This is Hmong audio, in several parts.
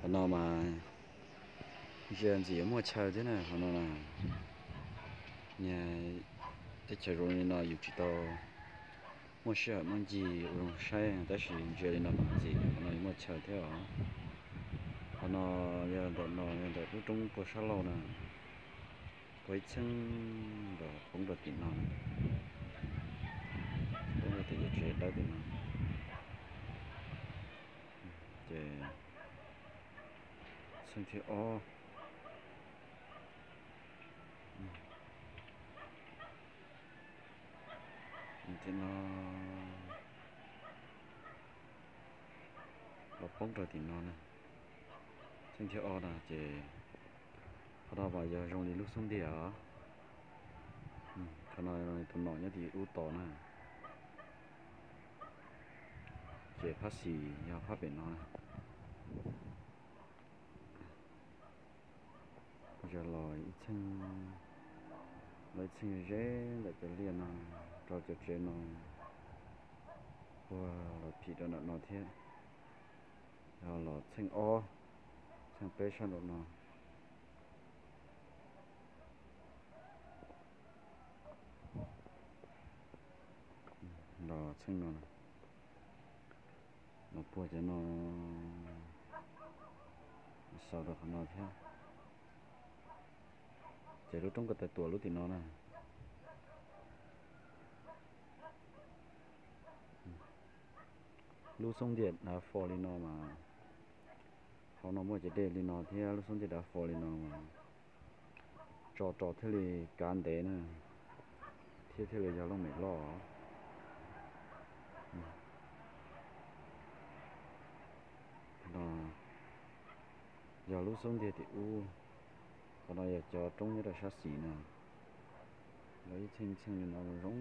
Qhov no mas ntsia ntxim yuav muaj chaw thiab na, qhov no na. Teb chaws zoo li no yus tsis tau muaj sij hawm muaj ncig ua zoo saib, tab sis ntsia li no mas ntxim qhov no yuav muaj chaw thiab os. Qhov no yog ntawm no, yog ntawm lub roob puag sab laug na, puag ib txheej los poob rau tim no, poob rau tim cov tsev dawb tim no. Ces txheej thib ob, tim no los poob rau tim no na. Txheej thib ob na ces qhov no mas yog zoo li lub xub ntiag os. Qhov no tus nom nyob tim ub tos na. Ces phab xis yog phab pem no na. Yog los ib txheej, los ib txheej ze ntawm cov liaj no rau cov tsev no puag los phim rau ntawm no thiab. Yog los txheej ob, txheej peb sab nraum no. Los txheej no, los puag cov no, xaus rau qhov no thiab. Ces lub roob ko taw tuam lub tim no na. Lub xub ntiag dav fo li no mas, hauv no muaj cov dej li no thiab lub xub ntiag dav fo li no mas tso rau thiaj li kav ntev na, thiab thiaj li yog looj mem loj. No yog lub xub ntiag tim ub, qhov no yog cov roob nyob rau sab xis no. Los ib txheej txheej li no zoo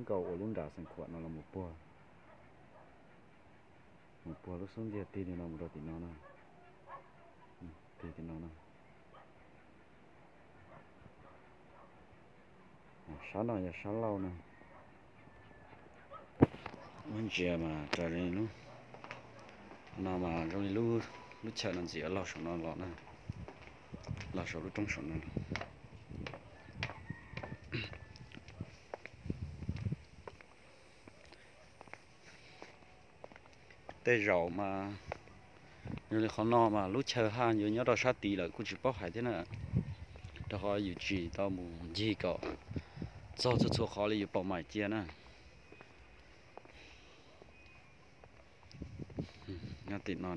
nkauj ua lub nram Xeev Khuam no los mus puag, mus puag lub xub ntiag tig li no mus rau tim no na. Tig tim no na. Sab no yog sab laug na. Muab ntsia mas raws li lub no mas zoo li lub chaw no ntxim laug saum no los na, laug saum lub roob saum no. Tej zaum mas zoo li qhov no mas lub chaw haj yuav nyob rau sab tid lawm kuj tsis paub hais thiab na, rau qhov yus tsis tau mus ncig kom txog txhua txhua qhov li yus pom mais cia na. Nyob tim no,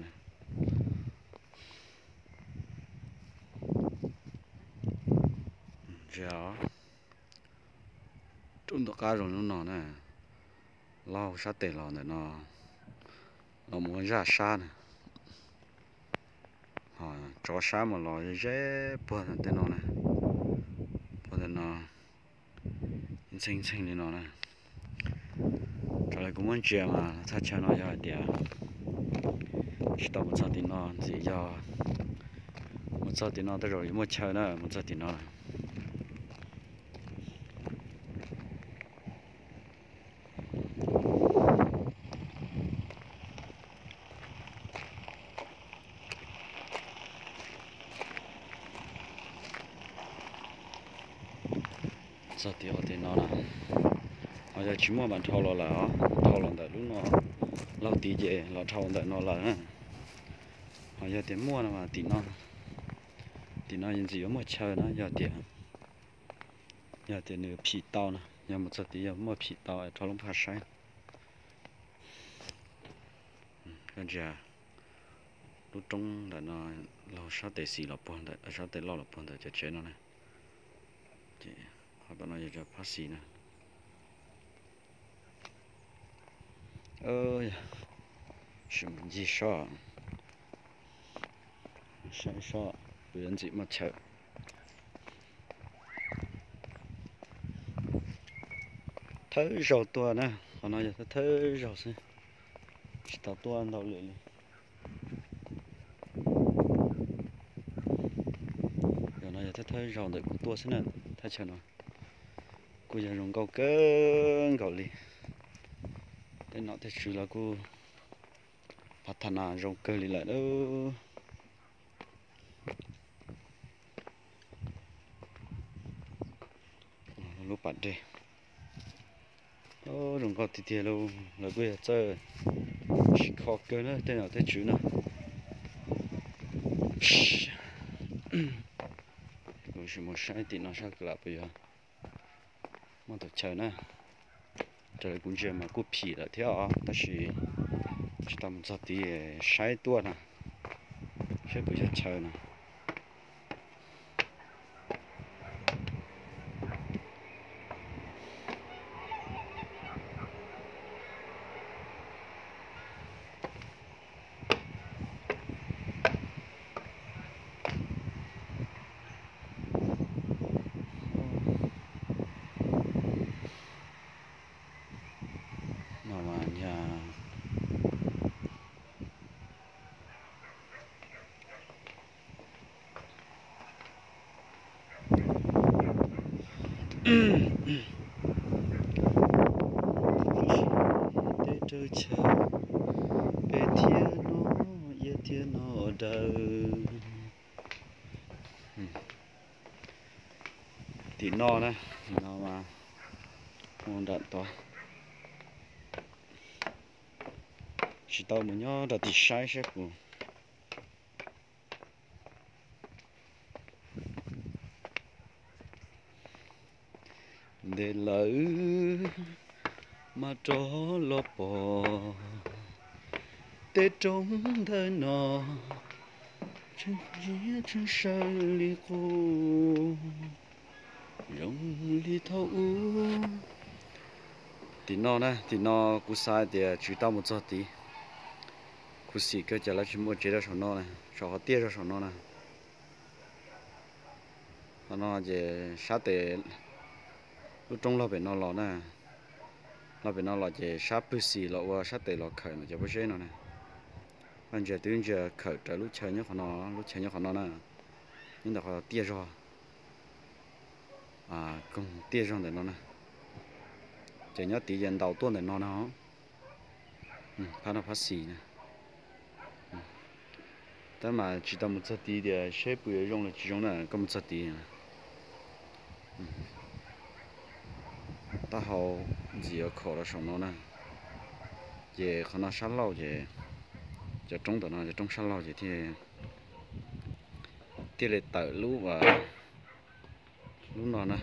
rau tom qab zoo lub no na, laug sab tes los ntawm no, los mus zaj sab na, ho tsov sab mas los ze puag ntawm tej no na, puag ntawm no, ntxhee ntxhee li no na. Raws li kuv muab ntsia mas thaj chaw no yog hais tias tsis tau mus txog tim no ntxiv, yog mus txog tim no tej zaum yuav muaj chaw na, mus txog tim no. Txog tim qhov tim no na, ho yog tsis muaj mas dhau los lawm os, dhau los ntawm lub no, laug tid ces los dhau ntawm no lawm na. Ho yog tias muaj no mas tim no, tim no ntxim yuav muaj chaw na, yog tias, yog tias nws phim tau na, yog mus txog tid yog muaj phim tau rau lub phaj saib. Koj ntsia lub roob ntawm no, laug sab tes xis los puag ntawm, sab tes loj los puag ntawm cov tsev no na. Ces qhov tom no yog cov phab xis na. Sim mus ncig sob, saib sob puas yuav ntxim muaj chaw. Thawj zaug tuaj na, qhov no yog thawj zaug xwb, tsis tau tuaj ntau lwm li. Yog no yog thawj thawj zaug ntawm kuv tuaj xwb na, thaj chaw no kuj yog zoo nkauj kawg nkaus li. Tej nom tej tswv los kuj phav thas nas zoo kawg li lawm. pas dej. Zoo nkauj tiag tiag lauj, lawv kuj yog txawj siv kho kawg na tej nom tej tswv no. Kuv sim mus saib tim no sab kawg lam puas yog muaj tus chaw na. Raws li kuv ntsia mas kuj phim lawm thiab os, tab sis tsis tau mus txog tid, saib tuaj na, saib puas yog chaw na. No mas yog teb rau chaw, peb thiab no, iab thiab no dawb. Tim no na, no mas mus nram tod, tsis tau mus nyob rau tim saib saib puas ntev lawm mas rov los pom tej roob ntawm no, tseem ntsia tseem sawv li qub zoo li thaum ub. Tim no na, tim no kuv xav tias tsis tau mus txog tid. Khuv xim kawg ces lawv tsis muaj tsev rau saum no na, saum qhov tiaj zog saum no na. Qhov no ces sab tes lub roob log pem no los na, log pem no los ces sab pwg xis los ua sab tes los khawm ntawm cov pob zeb no na. Ntsia twb ntsia khawm raws lub chaw nyob qhov no, lub chaw nyob qhov no na, nyob ntawm qhov tiaj zog, koog tiaj zog ntawm no na. Ces nyob tid ces ntaus tuaj ntawm no na. Phab no phab xis na. Tab mas tsis tau mus txog tid tias seb puas yuav zoo los tsis zoo na, koj mus txog tid. Taub hau ntxim yuav khom los saum no na. Ces qhov no sab laug ces cov roob ntawm no cov roob sab laug ces thiaj thiaj li tawm lub, lub no na,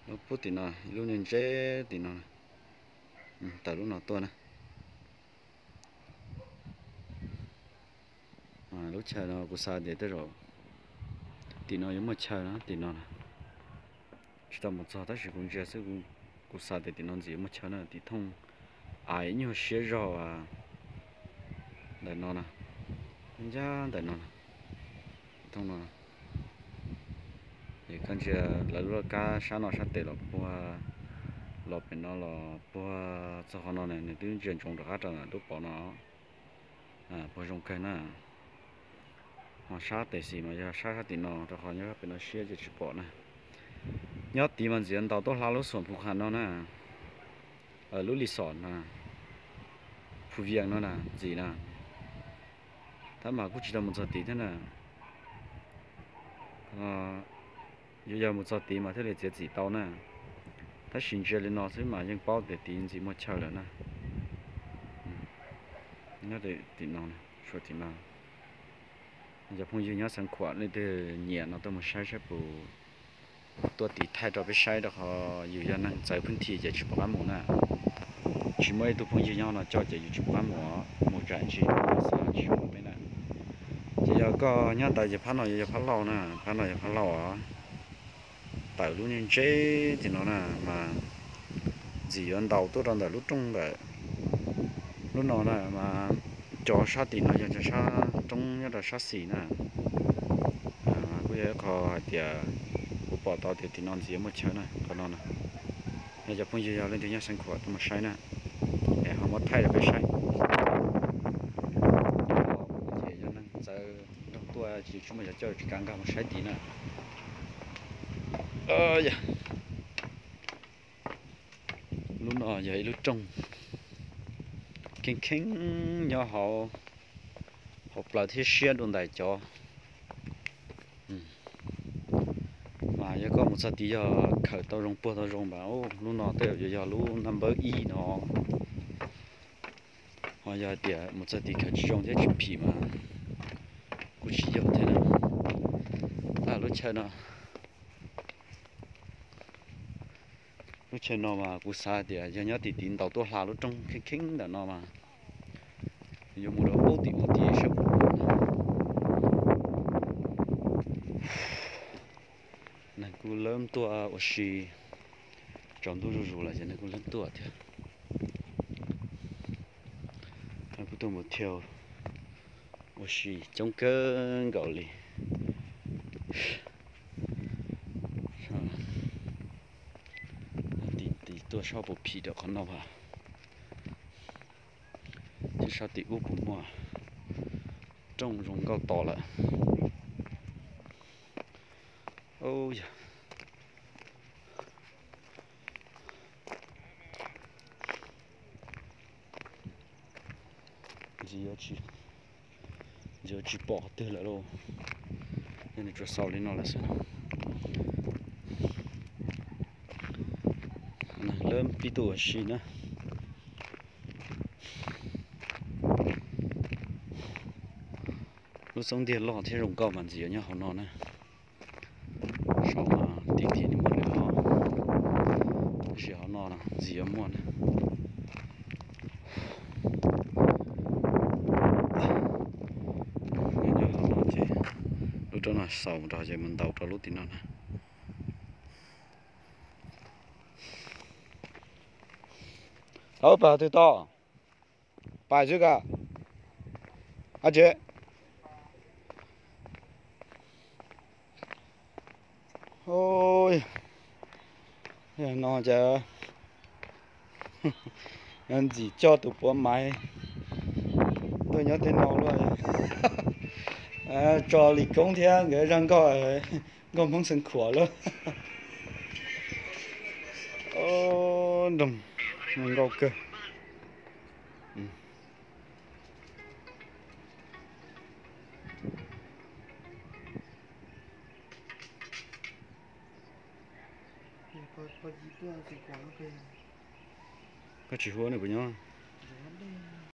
lub pub tim no, lub ntse ntse tim no, tawm lub no tuaj na. Lub chaw no kuv xav tias tej zaum tim no yuav muaj chaw na, tim no na. Tsis tau mus txog tab sis kuv ntsia xwb, kuv xav tias tim no ntxim yuav muaj chaw na, tim thooj ais nyuag siab zog ntawm no na, ncaj ntawm no, tim thooj no. Es koj ntsia lawv lub laj kab sab no sab tes los puag, los pem no los puag txog qhov no na, nws twb ntsia ntsoov rov qab rau lub pov no. Puag zoo kawg na. Ho sab tes xis mas yog sab sab tim no, rau qhov nyob pem no siab ces tsis pom na. Nyob tid mas ntxim ntaus tuaj hla lub xuam Phu Kham no na, lub Lis Xos na, Phu Vias no na, ntxim na. Tab mas kuj tsis tau mus txog tid thiab na. Yuav yog mus txog tid mas thiaj li txiav txim tau na. Tab sis ntsia li no xwb mas yeej paub tias tid ntxim muaj chaw lawm na. Nyob tim no, suav tim no. Cov phooj ywg nyob Xeev Khuam leej twg nyiam no tuaj mus saib saib puas tuaj tim thaij rau peb saib, rau qhov yus yog neeg txawv phwb thi ces tsis pom qab mus na. Tsis muaj ib tug phooj ywg nyob no coj ces yus tsis pom qab mus, mus tsam ntsis xav tsis zoo peb na. Ces yog koj nyob ntawd ces phab no yog phab laug na, phab no yog phab laug os. Tawm lub ntse ntse tim no na mas ntxim yuav ntaus tuaj rau ntawm lub rooj ntawm lub no na mas cov sab tim no yog cov sab roob nyob rau sab xis na. Kuj yog ib qho hais tias kuv pom tau tias tim no ntxim yuav muaj chaw na, qhov no na. Yog cov phooj ywg yog leej twg nyob Xeev Khuam tuaj mus saib na, es ho muab thaij rau peb saib. Ces yog neeg txawv nroog tuaj ces tsis muaj cov caij tsis kav nkag mus saib tid na. Lub no yog ib lub rooj kheej kheej nyob hauv, hauv plawv thiab siab dua ntais cov mas Yog koj mus txog tid yog khawm tau zoo puag tau zoo mas lub no tej zaum yuav yog lub number ib no. Ho yog hais tias mus txog tid khawm tsis zoo thiab tsis phim mas kuj tsis yog thiab na. Lub chaw no, lub chaw no mas kuv xav tias yog nyob tim tid ntaus tuaj hla lub roob kheej kheeb ntawm no mas yuav mus rau pub tim ub tim sab. Neeg kuj lawb tuaj ua si, tsaus ntuj zuj zus lawm ces neeg kuj lawb tuaj thiab. Kuj tuaj mus thiaus ua si coob kawg nkaus li. Tim tid tuaj sab puas phim rau qhov no as, thiab sab tim ub puas muaj rooj zoo nkauj tos lawm. Yog ntsis tsis pom qhov twg lawm lauj, yog nws tsuas xaus li no lawm xwb. Lawv pib tuaj ua si na. Lub txob ntiag loj thiab zoo nkauj mas ntxim yuav nyob hauv no na. Saum no tim tid nws muaj lwm hov, tab sis hauv no ntxim yuav muaj na. Nyob hauv no ces lub roob no xaus nrog ces mus ntaus rau lub tim no na. Tau pais twg tod? Pais xwb ka. Ab tsev. Yog no ces ntxim coj tus puav maiv tuaj nyob tej no luaj. Tso Lis Koob thiab nkawd zaj nkauj, nkauj Hmoob Xeev Khuam lawm. Nroog nkauj kawg. Koj tsis hu nws puas nyob?